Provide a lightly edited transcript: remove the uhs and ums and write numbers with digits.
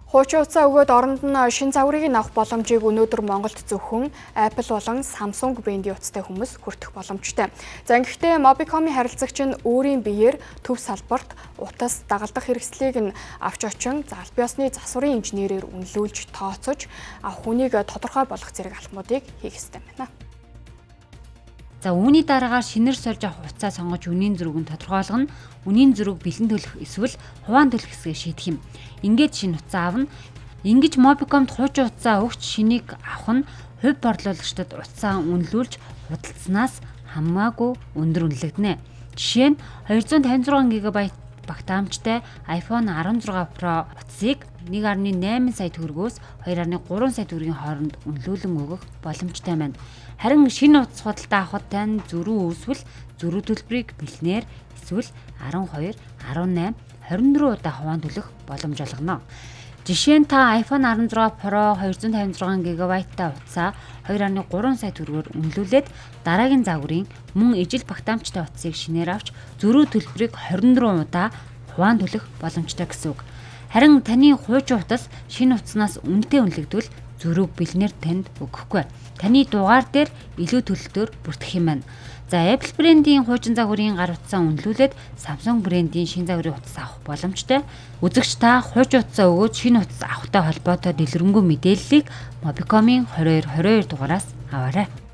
Хуучин утсаа өгөөд оронд нь шинэ загварыг нь авах боломжийг өнөөдөр Монголд зөвхөн Apple болон Samsung брендийн утастай хүмүүс хүртэх боломжтой. За, ингэхдээ Mobicom-ийн харилцагч нь өөрийн биеэр төв салбарт утас дагалдах хэрэгслийг нь авч очин, за, аль биесны засварын инженерээр үнэлүүлж, тооцож, авах үнийг тодорхой болгох зэрэг алхмуудыг хийх ёстой байна. За, үүний дараагаар шинээр сольж авах утсаа сонгож, үнийн зөрүүг нь тодорхойлгоно. Үнийн зөрүүг бэлэн төлөх эсвэл хуваан төлөх хэсгээ шийдэх юм. Ингээд шинэ утсаа авна. Ингэж Mobicom-д хуучин утсаа өгч шинийг авах нь хувь борлуулагчдад утсаа үнэлүүлж худалдсанаас хамаагүй өндөр үнэлэгдэнэ. Жишээ нь, 256 ГБ багтаамжтай iPhone 16 Pro утсыг 1.8 сая төгрөгөөс 2.3 сая төгрөгийн хооронд үнэлүүлэн өгөх боломжтой байна. Харин шинэ утас худалдаа авахад тань зөрүү үүсвэл зөрүү төлбөрийг бэлнээр эсвэл 12, 18, 24 удаа хуваан төлөх боломж олгоно. Жишээ нь, та iPhone 16 Pro 256 ГБ-тай утсаа 2.3 сая төгрөгөөр үнэлүүлээд, дараагийн загварын мөн ижил багтаамжтай утсыг шинээр авч, зөрүү төлбөрийг 24 удаа хуваан төлөх боломжтой гэсэн үг. Харин таны хуучин утас шинэ утаснаас үнэтэй үнэлэгдвэл зөрүүг бэлнээр танд өгөхгүй. Таны дугаар дээр илүү төлөлтөөр бүртгэх юм байна. За, Apple брендийн хуучин загварын гар утсаа үнэлүүлээд Samsung брендийн шинэ загварын утас авах боломжтой. Үзэгч та хуучин утсаа өгөөд шинэ утас авахтай холбоотой дэлгэрэнгүй мэдээллийг Mobicom-ийн 22 22 дугаараас аваарай.